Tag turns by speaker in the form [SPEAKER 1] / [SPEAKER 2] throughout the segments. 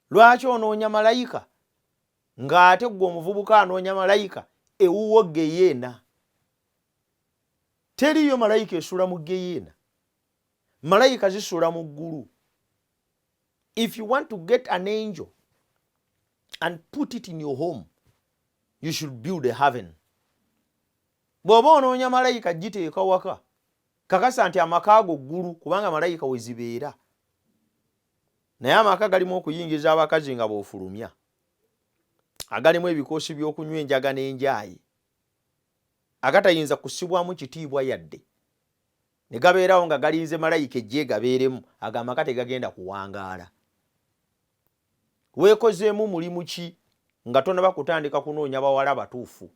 [SPEAKER 1] Lwaki onoonya malayika ng'ate ggwe omuvubuka anoonya malayika ewuwo geyeena? Teriiyo malayika esula mu geyeena. Malayika zisula mu ggulu. If you want to get an angel and put it in your home, you should build a heaven. Bw'oba onoonya malayika giteeka waka, kakasa nti amaka go ggulu, kubanga malayika we zibeera. Naye amaka galimu okuyingiza abakazi nga bw'ofulumya, agalimu ebikoosi by'okunywa enjaga n'enjaayi, agatayinza kusibwamu kitiibwa yadde, ne gabeerawo nga galinze malayika ejje gabeeremu, ago amaka tegagenda kuwangaala. Weekozeemu mulimu ki nga tonaba kutandika kunoonya bawala batuufu?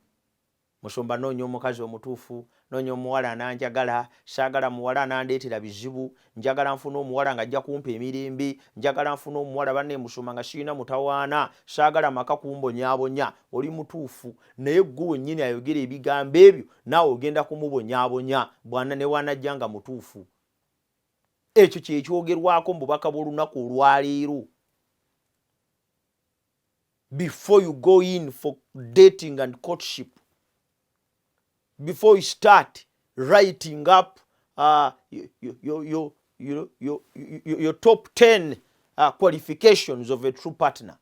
[SPEAKER 1] Musumba, noonya omukazi omutuufu, noonya omuwala ananjagala, saagala muwala anandeetera bizibu, njagala nfune omuwala nga ajja kumpa emirembe, njagala nfune omuwala banne musumba nga sirina mutawaana, saagala maka kumbonyaabonya. Oli mutuufu, naye ggwe wennyini ayogera ebigambo ebyo naawe ogenda kumubonyaabonya bwana ne bw'anajja nga mutuufu. Ekyo kyekyogerwako mu bubaka bw'olunaku olwaleero. Before you go in for dating and courtship, before you start writing up your top 10 qualifications of a true partner,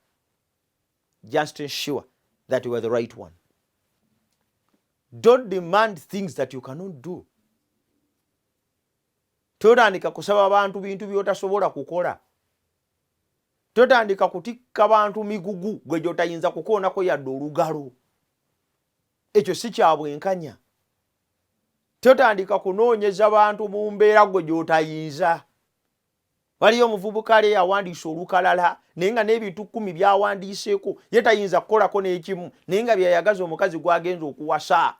[SPEAKER 1] just ensure that you are the right one. Don't demand things that you cannot do. Totandika kusaba bantu bintu by'otasobola kukola. Totandika kutikka bantu migugu gwe gy'otayinza kukoonako yadde olugalo. Ekyo si kya bwenkanya. Totandika kunoonyeza bantu mu mbeera gwe gy'otayinza. Waliyo omuvubuka ali yawandiisa olukalala, naye nga n'ebintu 10 byawandiiseeko ye tayinza kukolako n'ekimu, naye nga byayagaza omukazi gw'agenza okuwasa.